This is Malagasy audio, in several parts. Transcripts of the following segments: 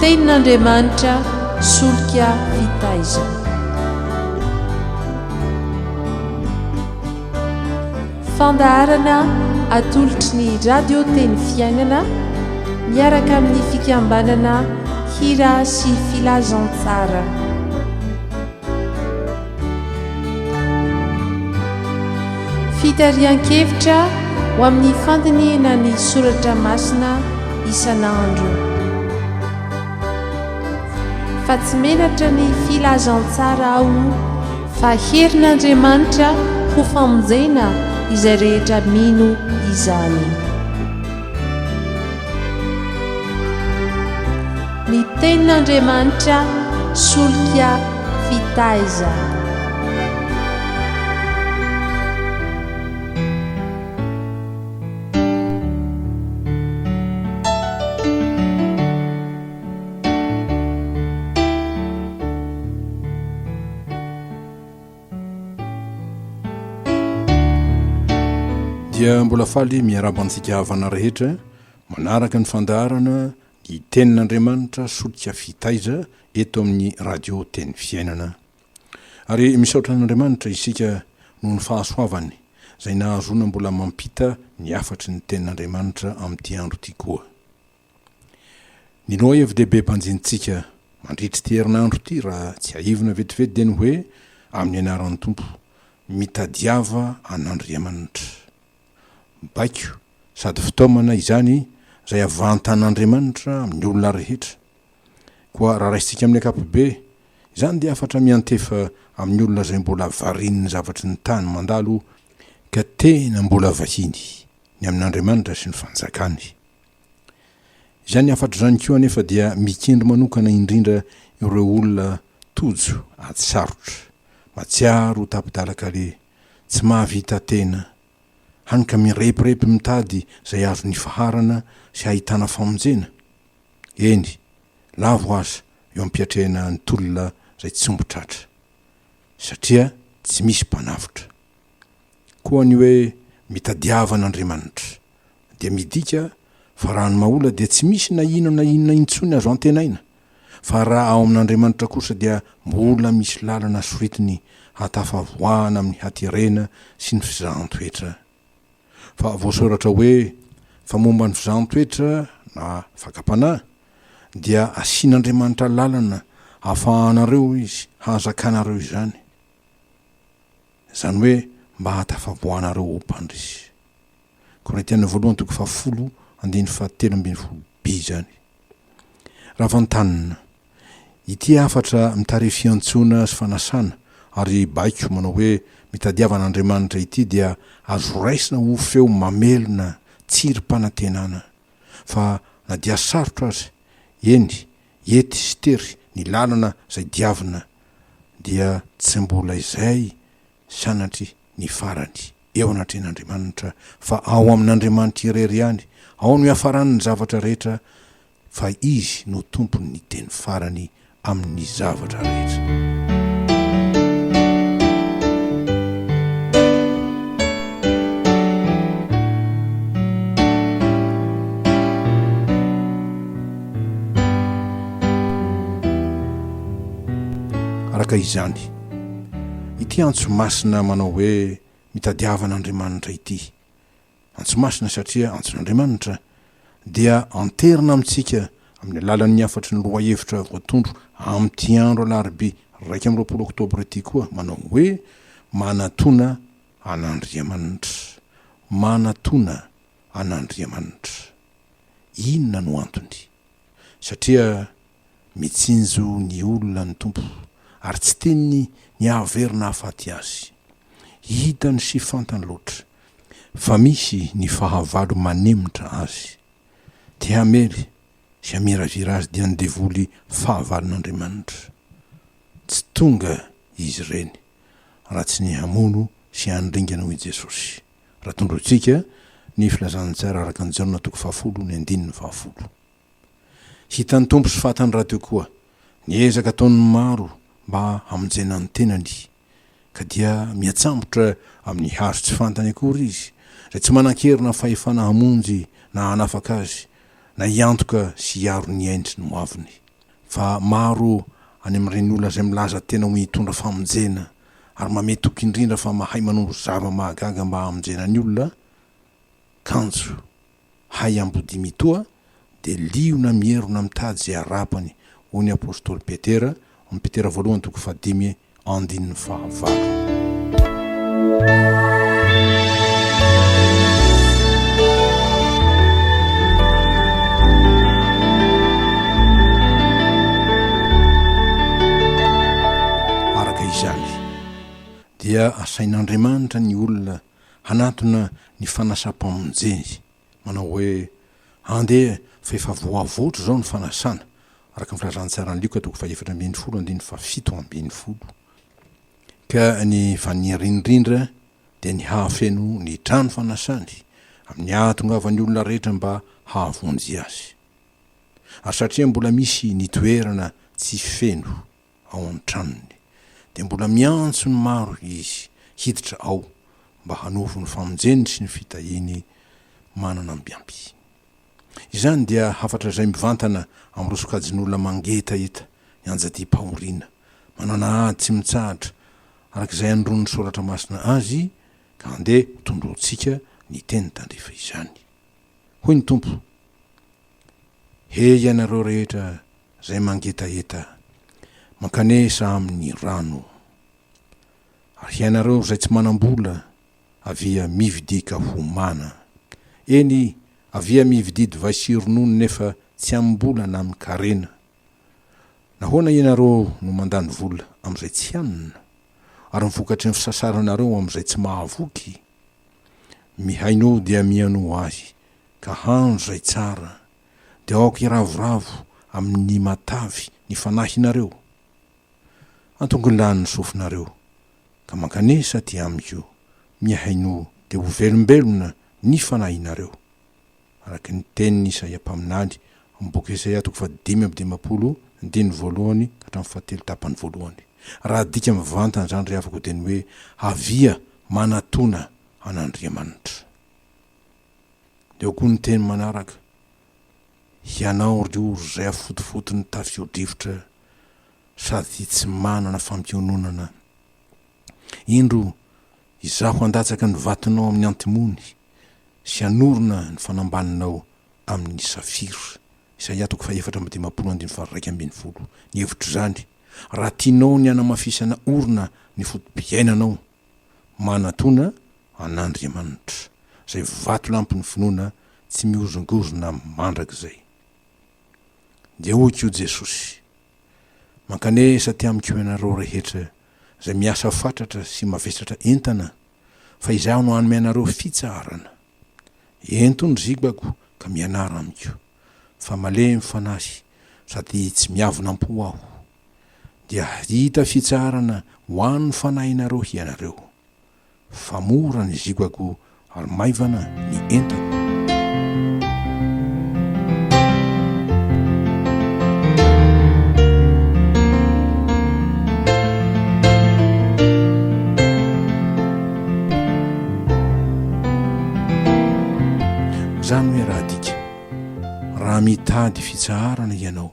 Tenin'Andriamanitra solika fitaizana. Fandaharana atolotry ny Radio Teny Fiainana miaraka amin'ny fikambanana Hira sy Filazantsara. Fitarihan-kevitra ho amin'ny fandinihina ny soratra masina isan'andro. Fa tsy menatra ny filazantsara aho fa herin'Andriamanitra ho famonjena izay rehetra mino izany. Ny tenin'Andriamanitra solika fitaizana. Dia mbola faly miarahaba antsika havana rehetra manaraka ny fandaharana ny tenin'Andriamanitra solika fitaiza eto amin'ny radio teny fiainana. Ary misaotra an'Andriamanitra isika noho ny fahasoavany izay nahazoana mbola mampita ny hafatry ny tenin'Andriamanitra amin'ity andro ity koa. Ny lohahevi-dehibe banjinintsika mandritra ity herinandro ity raha tsiahivina vetivety dia ny hoe amin'ny anaran'ny Tompo, mitadiava an'Andriamanitra. Baiko sady fitaomana izany izay avantan'Andriamanitra amin'ny olona rehetra. Koa raha raisintsika amin'ny ankapobe, izany dia hafatra miantefa amin'ny olona izay mbola varian'ny zavatry ny tany mandalo ka tena mbola vahiny ny amin'Andriamanitra sy ny fanjakany. Izany hafatra izany koa anefa dia mikendry manokana indrindra ireo olona tojo ady sarotra, matsiaro ho tapi-dalan-kaleha, tsy mahavita tena, hany ka mirepirepy mitady izay azony ifaharana sy ahitana famonjena. Eny, lavo aza eo am-piatrehana ny tolona izay tsy omby tratra, satria tsy misy mpanavotra. Koa ny hoe mitadiava an'Andriamanitra dia midika fa raha ny maha-olona dia tsy misy na inona na inona intsony azo antenaina, fa raha ao amin'Andriamanitra kosa dia mbola misy lalana soritiny hatafavoahana amin'ny haterena sy ny fizahan-toetra. Fa voasoratra hoe, Fa momba ny fizahan-toetra na fakam-panahy, dia asian'Andriamanitra lalana hahafahanareo Izy hahazakanareo izany, izany hoe mba hahatafavoahanareo ho mpandresy. Korintiana voalohany toko fahafolo andininy fahatelo ambinifolo B izany. Raha vantanina, ity hafatra mitarehy fiantsoana sy fanasana ary baiko manao hoe mitadiava an'Andriamanitra ity dia azo raisina ho feo mamelona tsirim-panantenana fa na dia sarotra aza, eny, ety sy tery ny lalana izay diavina dia tsy mbola izay sanatria ny farany eo anatrehan'Andriamanitra fa ao amin'Andriamanitra irery ihany, ao no iafaran'ny zavatra rehetra fa Izy no tompon'ny teny farany amin'ny zavatra rehetra. Araka izany, ity antso masina manao hoe mitadiava an'Andriamanitra ity, antso masina satria antson'Andriamanitra, dia anterina amintsika amin'ny alalan'ny hafatry ny lohahevitra voatondro amin'ity andro alarobia 21 oktobra ity koa manao hoe manatona an'Andriamanitra. Manatona an'Andriamanitra. Inona no antony? Satria Mitsinjo ny olona ny Tompo ary tsy tiany ny hahaverina hahafaty azy. Hitany sy fantany loatra fa misy ny fahavalo manemitra azy. Te hamely sy hamiravira azy dia ny devoly fahavalon'Andriamanitra. Tsy tonga izy ireny raha tsy ny hamono sy handringana hoy Jesosy. Raha tondrointsika ny filazantsara araka an'i Jaona toko fahafolo ny andininy fahafolo. Hitan'ny Tompo sy fantany rahateo koa ny ezaka ataon'ny maro mba hamonjena ny tenany, ka dia miatsambotra amin'ny hazo tsy fantany akory izy, izay tsy manan-kery na fahefana hamonjy na hanafaka azy, na hiantoka sy hiaro ny ainy sy ny hoaviny. Fa maro any amin'ireny olona izay milaza tena ho hitondra famonjena ary mamehy toky indrindra fa mahay manondro zava-mahagaga mba hamonjena ny olona, kanjo hay ambodia mitoha dia liona mierona mitady izay harapany, hoy ny apostoly Petera, ao amin'ny Petera voalohany toko fahadimy andininy fahavalo. Araka izany, dia asain'Andriamanitra ny olona hanatona ny fanasam-pamonjeny, manao hoe, Andeha fa efa voavoatra izao ny fanasana, araka ny filazantsaran'i Lioka toko fahefatra ambinifolo andininy fahafito ambinifolo. Ka ny faniriany indrindra dia ny hahafeno ny trano fanasany amin'ny hahatongavan'ny olona rehetra mba hahavonjy azy. Ary satria mbola misy ny toerana tsy feno ao an-tranony, dia mbola miantso ny maro izy hiditra ao mba hanovo ny famonjeny sy ny fitahiany manana ambiamby. Izany dia hafatra izay mivantana amin'ireo sokajin'olona mangetaheta ny anjadiam-pahoriana, manana ady tsy mitsahatra araka izay anondroan'ny Soratra Masina azy, ka andeha ho tondrointsika ny teny tandrify izany. Hoy ny Tompo, He ianareo rehetra izay mangetaheta, mankanesa amin'ny rano. Ary hianareo izay tsy manam-bola, avia mividia ka homana. Eny, avia mividia divay sy ronono nefa tsy amim-bola na amin-karena. Nahoana ianareo no mandany vola amin'izay tsy hanina, ary ny vokatry ny fisasaranareo amin'izay tsy mahavoky? Mihainoa dia mihainoa ahy, ka handro izay tsara, dia aoka hiravoravo amin'ny matavy ny fanahinareo. Antongilano ny sofinareo, ka mankanesa aty amiko, mihainoa dia ho velombelona ny fanahinareo. Araka ny tenin'i Isaia mpaminany, amin'ny boky Isaia toko fahadimy amby dimampolo, andininy voalohany ka hatramin'ny fahatelo tapany voalohany. Raha adika mivantana izany ry havako dia ny hoe, Avia manatona an'Andriamanitra. Dia ao koa ny teny manaraka, Hianao ry ory izay afotofoton'ny tafio-drivotra sady tsy manana fampiononana. Indro, izaho handatsaka ny vatonao amin'ny antimony sy hanorina ny fanambaninao amin'ny safira. Isaia toko fahefatra amby dimampolo andininy faha-iraika ambinifolo. Ny hevitr'izany, raha tianao ny hanamafisana orina ny foto-piainanao, manatona an'Andriamanitra, izay vatolampin'ny finoana tsy mihozongozona mandrakizay. Dia hoy koa Jesosy, Mankanesa aty amiko ianareo rehetra izay miasa fatratra sy mavesatra entana, fa Izaho no hanome anareo fitsaharana. Ento ny zigako ka mianara amiko, fa malemy fanahy sady tsy miavona am-po Aho. Dia hahita fitsaharana ho an'ny fanahinareo hianareo. Fa mora ny zigako ary maivana ny entako. Izany hoe raha adika, raha mitady fitsaharana ianao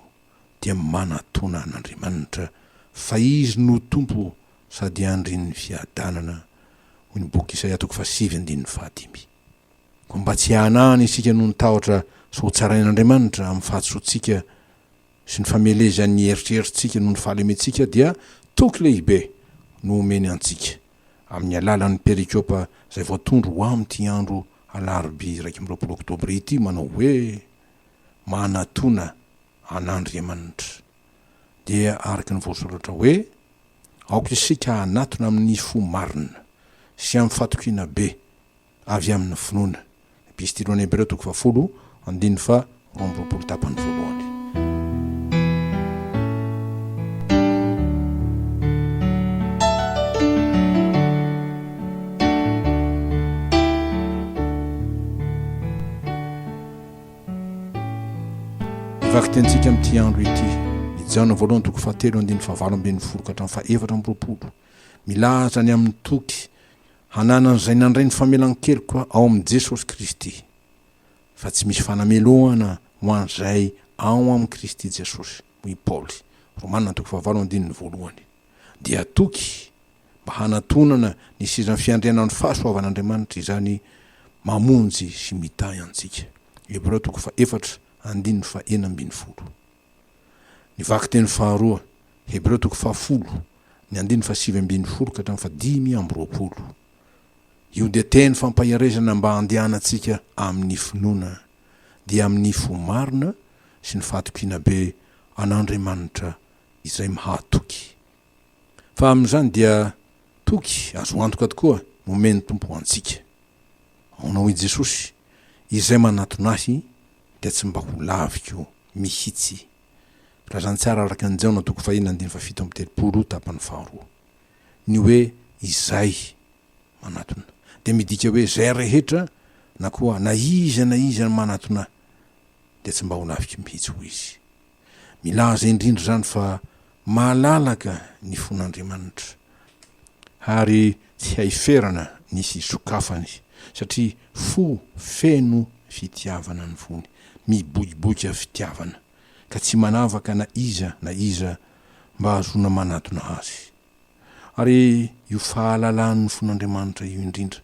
dia manatona an'Andriamanitra fa Izy no Tompo sady Andrin'ny fiadanana, hoy ny boky Isaia toko fahasivy andininy fahadimy. Koa mba tsy hahanahana isika noho ny tahotra sao hotsarain'Andriamanitra amin'ny fahadisoantsika sy ny famelezan'ny eritreritsika noho ny fahalementsika dia toky lehibe no omeny antsika amin'ny alalan'ny perikopa izay voatondro ho amin'ity andro alarobia 21 oktobra ity manao hoe manatona an'Andriamanitra. Dia araka ny voasoratra hoe, Aoka isika hanatona amin'ny fo marina sy amin'ny fatokiana be avy amin'ny finoana. Epistily ho an'ny Hebreo toko fahafolo, andininy faha 22 tapany voalohany. Ny vakitentsika amin'ity andro ity, ny Jaona voalohany toko fahatelo andininy fahavalo ambinifolo ka hatramin'ny fahaefatra amby roapolo, milaza ny amin'ny toky hananan'izay nandray ny famelan-keloka ao amin'i Jesosy Kristy, fa tsy misy fanamelohana ho an'izay ao amin'i Kristy Jesosy. hoy i Paoly, Romana toko fahavalo andininy voalohany. Dia toky mba hanatonana ny sezan'ny fiandrianan'ny fahasoavan'Andriamanitra izany mamonjy sy mitahy antsika. Hebreo toko fahefatra andininy fahenina 16. Ny vakiteny faharoa, Hebreo toko fahafolo, ny andininy fahasivy ambin'ny folo ka hatramin'ny fahadimy amby roapolo. Io dia teny fampaherezana mba handehanantsika amin'ny finoana, dia amin'ny fo marina sy ny fahatokiana be an'Andriamanitra izay mahatoky. Fa amin'izany dia toky azo antoka tokoa no omen'ny Tompo ho antsika. Aona hoy Jesosy, Izay manatona Ahy dia tsy mba ho laviko mihitsy. Filazantsara araka an'i Jaona toko fahenina andininy fahafito amby telopolo tapany faharoa. Ny hoe izay manatona dia midika hoe izay rehetra na koa na iza na iza manatona Ahy dia tsy mba ho laviko mihitsy hoy Izy. Milaza indrindra izany fa malalaka ny fon'Andriamanitra ary tsy hay ferana ny hisokafany satria fo feno fitiavana ny fony, miboiboika fitiavana ka tsy manavaka na iza na iza mba hahazoana manatona azy. Ary io fahalalan'ny fon'Andriamanitra io indrindra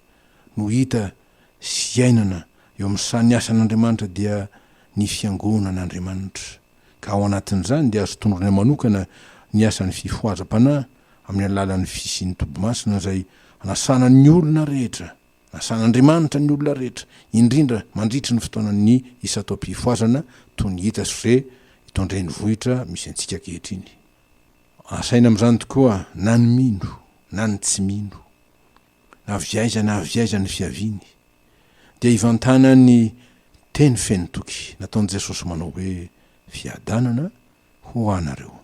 no hita sy iainana eo amin'ny saha ny asan'Andriamanitra dia ny Fiangonan'Andriamanitra, ka ao anatin'izany dia azo tondroina manokana ny asan'ny fifohazam-panahy amin'ny alalan'ny fisian'ny Toby Masina izay anasana ny olona rehetra, anasan'Andriamanitra ny olona rehetra, indrindra mandritry ny fotoanan'ny isan-taom-pifohazana toy ny hita sy re eto an-drenivohitra misy antsika ankehitriny. Asaina amin'izany tokoa na ny mino na ny tsy mino. Na avy aiza na avy aiza ny fiaviany, dia ivantanany teny feno toky nataon'i Jesosy manao hoe, Fiadanana ho anareo.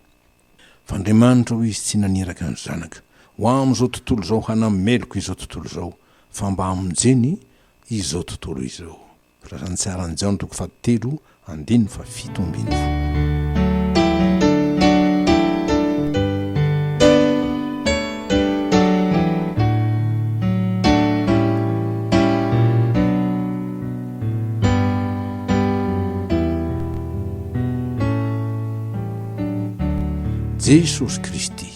Fa Andriamanitra, hoy Izy, tsy naniraka ny Zanaka ho amin'izao tontolo izao hanameloka izao tontolo izao, fa mba hamonjeny izao tontolo izao. Filazantsaran'i Jaona toko fahatelo andininy fahafito ambin'ny folo. Jesosy Kristy,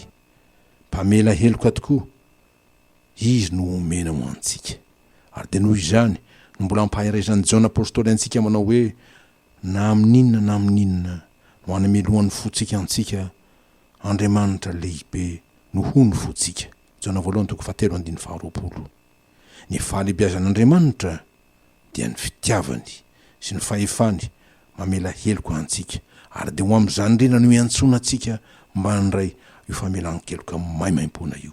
Mpamela heloka tokoa, Izy no omena ho antsika. Ary dia noho izany no mbola ampaherezan'i Jaona Apostoly antsika manao hoe, Na amin'inona na amin'inona no anamelohan'ny fontsika antsika, Andriamanitra lehibe no ho ny fontsika. Jaona voalohany toko fahatelo andininy faharoapolo. Ny fahalehibiazan'Andriamanitra dia ny fitiavany sy ny fahefany mamela heloka antsika, ary dia ho amin'izany indrindra no iantsoana antsika mba handray io famelan-keloka maimaimpoana io.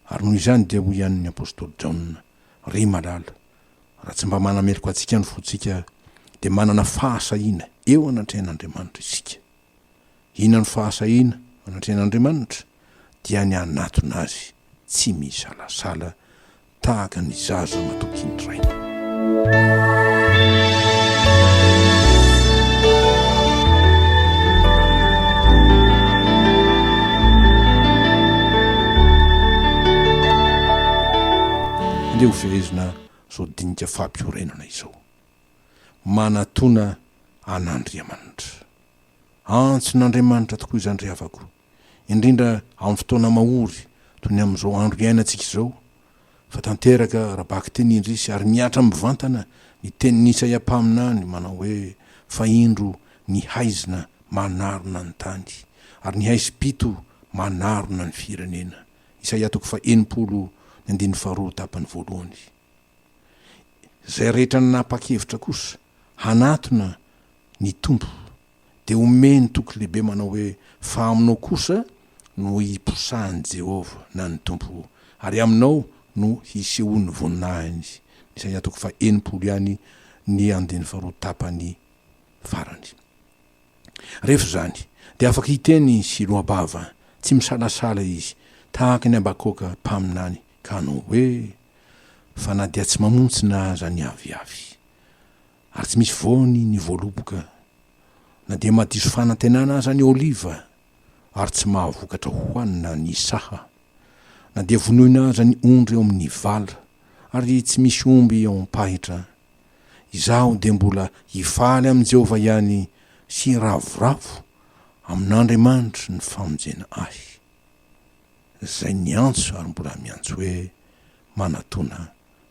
Ary noho izany dia hoy ihany ny apostoly Jaona, Ry malala, raha tsy mba manameloka antsika ny fontsika, dia manana fahasahiana eo anatrehan'Andriamanitra isika. Inona no fahasahiana eo anatrehan'Andriamanitra? Dia ny hanatona Azy tsy misalasala tahaka ny zaza matoky ny rainy. Andeha hofehezina izao dinika fampiorenana izao. Manatona an'Andriamanitra. Antson'Andriamanitra tokoa izany ry havako. indrindra amin'ny fotoana mahory toy ny amin'izao andro iainantsika izao, fa tanteraka ara-bakiteny indrisy ary mihatra mivantana ny tenin'i Isaia mpaminany manao hoe, Fa indro ny haizina manarona ny tany, ary ny haizim-pito manarona ny firenena. Isaia toko faha-60 ny andininy faharoa tapany voalohany. Izay rehetra nanapa-kevitra kosa hanatona ny Tompo dia omeny toky lehibe manao hoe, Fa aminao kosa no hiposahan'i Jehovah, na ny Tompo, ary aminao no hisehoan'ny voninahiny. Isaia toko faha-60 ihany ny andininy faharoa tapany farany. Rehefa izany, dia afaka hiteny sy hiloa-bava tsy misalasala izy, tahaka an'i Habakoka mpaminany, ka hanao hoe, Fa na dia tsy mamontsina aza ny aviavy, ary tsy misy voany ny voaloboka, na dia mahadiso fanantenana aza ny oliva, ary tsy mahavokatra hohanina ny saha, na dia vonoina aza ny ondry eo amin'ny vala, ary tsy misy omby ao am-pahitra, izaho dia mbola hifaly amin'i Jehovah ihany. sy hiravoravo amin'Andriamanitry ny famonjena ahy, izay niantso ary mbola miantso hoe, Manatòna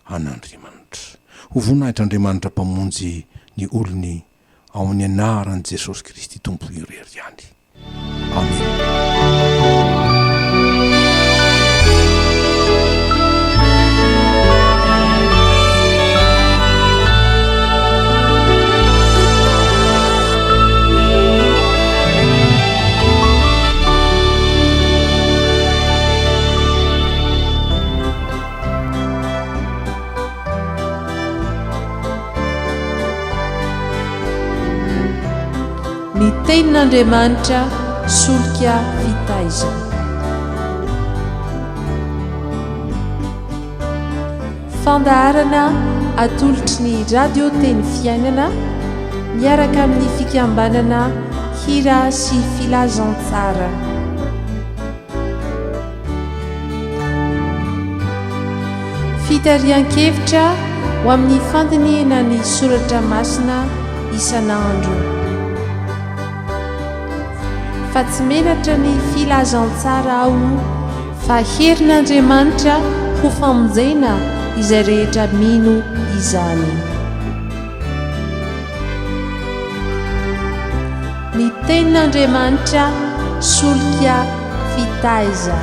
an'Andriamanitra. Ho voninahitr'Andriamanitra Mpamonjy ny olony ao amin'ny anaran'i Jesosy Kristy Tompo irery ihany. Amena. Ny Tenin'Andriamanitra solika fitaizana. Fandaharana atolotry ny Radio Teny Fiainana miaraka amin'ny fikambanana Hira sy Filazantsara. Fitarihan-kevitra ho amin'ny fandinihana ny soratra masina isan'andro. Fa tsy menatra ny filazantsara aho fa herin'Andriamanitra ho famonjena izay rehetra mino izany. Ny tenin'Andriamanitra solika fitaiza.